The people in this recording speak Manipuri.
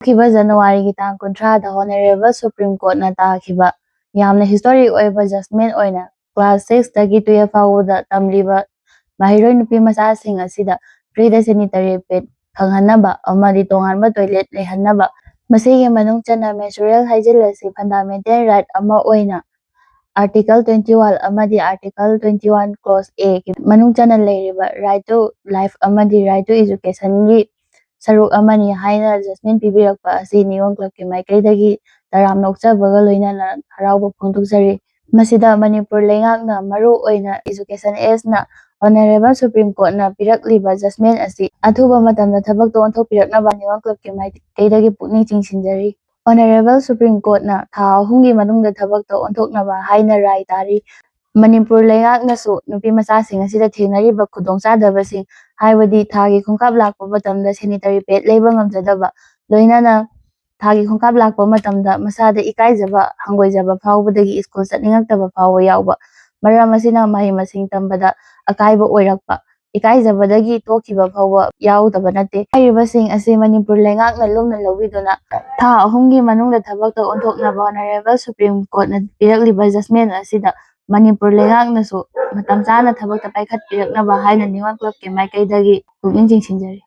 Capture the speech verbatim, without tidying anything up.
ꯍꯧꯈꯤꯕ ꯖꯅꯋꯥꯔꯤꯒꯤ ꯇꯥꯡ ꯀꯨꯟꯊ꯭ꯔꯥꯗ Honorable Supreme Courtꯅ ꯇꯥꯈꯤꯕ ꯌꯥꯝꯅ historic ꯑꯣꯏꯕ judgment ꯑꯣꯏꯅ class six ꯇꯒꯤ twelve ꯐꯥꯎꯕꯗ ꯇꯝꯂꯤꯕ ꯃꯍꯩꯔꯣꯏ ꯅꯨꯄꯤ ꯃꯆꯥꯁꯤꯡ ꯑꯁꯤꯗ free ꯗ sanitary pad ꯐꯪꯍꯟꯅꯕ ꯑꯃꯗꯤ ꯇꯣꯉꯥꯟꯕ toilet ꯂꯩꯍꯟꯅꯕ, ꯃꯁꯤꯒꯤ ꯃꯅꯨꯡ ꯆꯟꯅ menstrual hygiene ꯑꯁꯤ fundamental right ꯑꯃ ꯑꯣꯏꯅ Article twenty one ꯑꯃꯗꯤ Article twenty one Clause A ꯒꯤ ꯃꯅꯨꯡ ꯆꯟꯅ ꯂꯩꯔꯤꯕ right to life ꯑꯃꯗꯤ right to education ꯒꯤ ꯁꯔꯨꯛ ꯑꯃꯅꯤ ꯍꯥꯏꯅ judgment ꯄꯤꯕꯤꯔꯛꯄ ꯑꯁꯤ ꯅꯤꯉꯣꯜ club ꯀꯤ ꯃꯥꯏꯀꯩꯗꯒꯤ ꯇꯔꯥꯝꯅ ꯑꯣꯛꯆꯕꯒ ꯂꯣꯏꯅꯅ ꯍꯔꯥꯎꯕ ꯐꯣꯡꯗꯣꯛꯆꯔꯤ꯫ ꯃꯁꯤꯗ ꯃꯅꯤꯄꯨꯔ ꯂꯩꯉꯥꯛꯅ ꯃꯔꯨ ꯑꯣꯏꯅ Education Act ꯅ Honorable Supreme Courtꯅ ꯄꯤꯔꯛꯂꯤꯕ judgment ꯑꯁꯤ ꯑꯊꯨꯕ ꯃꯇꯝꯗ ꯊꯕꯛꯇ ꯑꯣꯟꯊꯣꯛꯄꯤꯔꯛꯅꯕ ꯅꯤꯉꯣꯜ club ꯀꯤ ꯃꯥꯏꯀꯩꯗꯒꯤ ꯄꯨꯛꯅꯤꯡ ꯆꯤꯡꯁꯤꯟꯖꯔꯤ꯫ Honorable Supreme Courtꯅ ꯊꯥ ꯑꯍꯨꯝꯒꯤ ꯃꯅꯨꯡꯗ ꯊꯕꯛꯇ ꯑꯣꯟꯊꯣꯛꯅꯕ ꯍꯥꯏꯅ ꯔꯥꯏ ꯇꯥꯔꯤ꯫ ꯃꯅꯤꯄꯨꯔ ꯂꯩꯉꯥꯛꯅꯁꯨ ꯅꯨꯄꯤ ꯃꯆꯥꯁꯤꯡ ꯑꯁꯤꯗ ꯊꯦꯡꯅꯔꯤꯕ ꯈꯨꯗꯣꯡꯆꯥꯗꯕꯁꯤꯡ, ꯍꯥꯏꯕꯗꯤ ꯊꯥꯒꯤ ꯈꯣꯡꯀꯥꯞ ꯂꯥꯛꯄ ꯃꯇꯝꯗ sanitary pad ꯂꯩꯕ ꯉꯝꯖꯗꯕ, ꯂꯣꯏꯅꯅ ꯊꯥꯒꯤ ꯈꯣꯡꯀꯥꯞ ꯂꯥꯛꯄ ꯃꯇꯝꯗ ꯃꯁꯥꯗ ꯏꯀꯥꯏꯖꯕ, ꯍꯪꯒꯣꯏꯖꯕ ꯐꯥꯎꯕꯗꯒꯤ school ꯆꯠꯅꯤꯡꯉꯛꯇꯕ ꯐꯥꯎꯕ ꯌꯥꯎꯕ, ꯃꯔꯝ ꯑꯁꯤꯅ ꯃꯍꯩ ꯃꯁꯤꯡ ꯇꯝꯕꯗ ꯑꯀꯥꯏꯕ ꯑꯣꯏꯔꯛꯄ, ꯏꯀꯥꯏꯖꯕꯗꯒꯤ ꯇꯣꯛꯈꯤꯕ ꯐꯥꯎꯕ ꯌꯥꯎꯗꯕ ꯅꯠꯇꯦ꯫ ꯍꯥꯏꯔꯤꯕꯁꯤꯡ ꯑꯁꯤ ꯃꯅꯤꯄꯨꯔ ꯂꯩꯉꯥꯛꯅ ꯂꯨꯝꯅ ꯂꯧꯕꯤꯗꯨꯅ ꯊꯥ ꯑꯍꯨꯝꯒꯤ ꯃꯅꯨꯡꯗ ꯊꯕꯛꯇ ꯑꯣꯟꯊꯣꯛꯅꯕ Honorable Supreme Courtꯅ ꯄꯤꯔꯛꯂꯤꯕ judgment ꯑꯁꯤꯗ ꯃꯅꯤꯄꯨꯔ ꯂꯩꯉꯥꯛꯅꯁꯨ ꯃꯇꯝ ꯆꯥꯅ ꯊꯕꯛꯇ ꯄꯥꯏꯈꯠꯄꯤꯔꯛꯅꯕ ꯍꯥꯏꯅ ꯅꯤꯉꯣꯜ club ꯀꯤ ꯃꯥꯏꯀꯩꯗꯒꯤ ꯄꯨꯛꯅꯤꯡ ꯆꯤꯡꯁꯤꯟꯖꯔꯤ꯫